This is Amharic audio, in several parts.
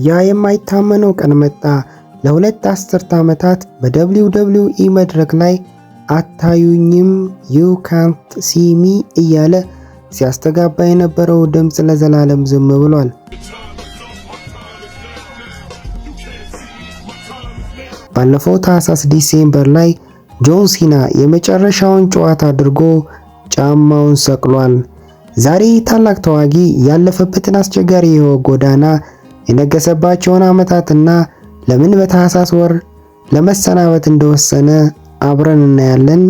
ያ የማይታመነው ቀን መጣ። ለ2 አስርት ዓመታት በ WWE መድረክ ላይ "አታዩኝም፣ ዩ ካንት ሲ ሚ" እያለ ሲያስተጋባ የነበረው ድምፅ ለዘላለም ዝም ብሏል። ባለፈው ታህሳስ December ላይ ጆን ሲና የመጨረሻውን ጨዋታ አድርጎ ጫማውን ሰቅሏል። ዛሬ ታላቅ ተዋጊ ያለፈበትን አስቸጋሪ የህይወት ጎዳና፣ የነገሰባቸውን ዓመታትና ለምን በታህሳስ ወር ለመሰናበት እንደወሰነ አብረን እናያለን።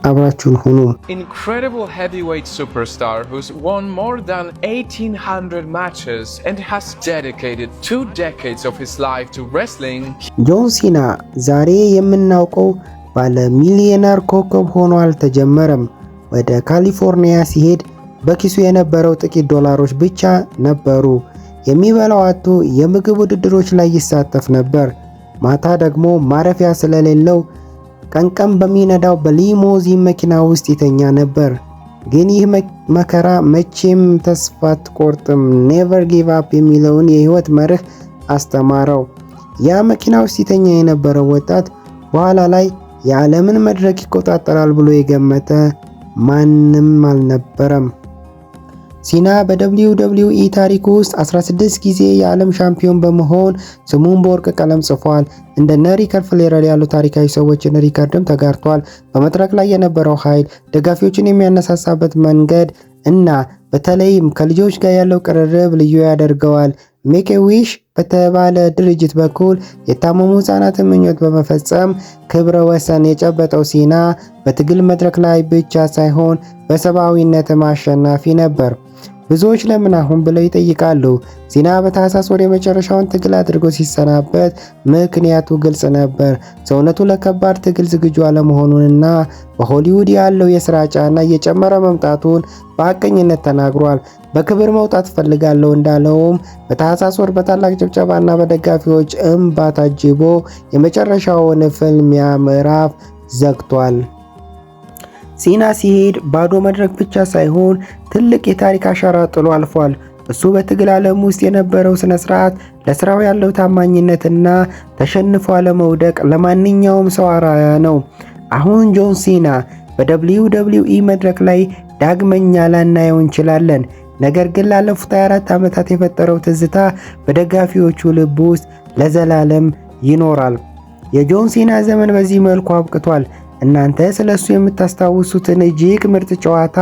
አብራችሁን ሁኑ። Incredible heavyweight superstar who's won more than 1800 matches and has dedicated 2 decades of his life to wrestling. ጆን ሲና ዛሬ የምናውቀው ባለ ሚሊዮነር ኮከብ ሆኖ አልተጀመረም። ወደ ካሊፎርኒያ ሲሄድ በኪሱ የነበረው ጥቂት ዶላሮች ብቻ ነበሩ። የሚበላው አጥቶ የምግብ ውድድሮች ላይ ይሳተፍ ነበር። ማታ ደግሞ ማረፊያ ስለሌለው ቀን ቀን በሚነዳው በሊሞዚን መኪና ውስጥ ይተኛ ነበር። ግን ይህ መከራ መቼም ተስፋ አትቆርጥም፣ never give up የሚለውን የህይወት መርህ አስተማረው። ያ መኪና ውስጥ ይተኛ የነበረው ወጣት በኋላ ላይ የዓለምን መድረክ ይቆጣጠራል ብሎ የገመተ ማንም አልነበረም። ሲና በ WWE ታሪክ ውስጥ 16 ጊዜ የዓለም ሻምፒዮን በመሆን ስሙን በወርቅ ቀለም ጽፏል። እንደነ ሪክ ፍሌር ያሉ ታሪካዊ ሰዎችን ሪከርድም ተጋርቷል። በመድረክ ላይ የነበረው ኃይል፣ ደጋፊዎችን የሚያነሳሳበት መንገድ እና በተለይም ከልጆች ጋር ያለው ቅርርብ ልዩ ያደርገዋል። Make a Wish በተባለ ድርጅት በኩል የታመሙ ሕፃናትን ምኞት በመፈጸም ክብረ ወሰን የጨበጠው ሲና በትግል መድረክ ላይ ብቻ ሳይሆን በሰብአዊነትም አሸናፊ ነበር። ብዙዎች ለምን አሁን ብለው ይጠይቃሉ። ሲና በታህሳስ ወር የመጨረሻውን ትግል አድርጎ ሲሰናበት ምክንያቱ ግልጽ ነበር። ሰውነቱ ለከባድ ትግል ዝግጁ አለመሆኑንና በሆሊውድ ያለው የሥራ ጫና እየጨመረ መምጣቱን በሐቀኝነት ተናግሯል። በክብር መውጣት እፈልጋለሁ እንዳለውም በታህሳስ ወር በታላቅ ጭብጨባና በደጋፊዎች እምባ ታጅቦ የመጨረሻውን ፍልሚያ ምዕራፍ ዘግቷል። ሲና ሲሄድ ባዶ መድረክ ብቻ ሳይሆን ትልቅ የታሪክ አሻራ ጥሎ አልፏል። እሱ በትግል ዓለም ውስጥ የነበረው ስነ ስርዓት፣ ለስራው ያለው ታማኝነትና ተሸንፎ አለመውደቅ ለማንኛውም ሰው አርአያ ነው። አሁን ጆን ሲና በ WWE መድረክ ላይ ዳግመኛ ላናየው እንችላለን። ነገር ግን ላለፉት 24 ዓመታት የፈጠረው ትዝታ በደጋፊዎቹ ልብ ውስጥ ለዘላለም ይኖራል። የጆን ሲና ዘመን በዚህ መልኩ አብቅቷል። እናንተ ስለ እሱ የምታስታውሱትን እጅግ ምርጥ ጨዋታ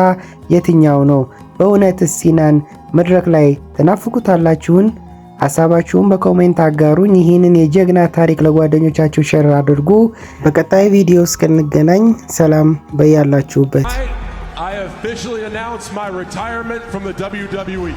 የትኛው ነው? በእውነትስ ሲናን መድረክ ላይ ትናፍቁታላችሁን? ሀሳባችሁን በ comment አጋሩኝ። ይህንን የጀግና ታሪክ ለጓደኞቻችሁ share አድርጉ። በቀጣይ ቪዲዮ እስክንገናኝ ሰላም በያላችሁበት። I officially announce my retirement from the WWE.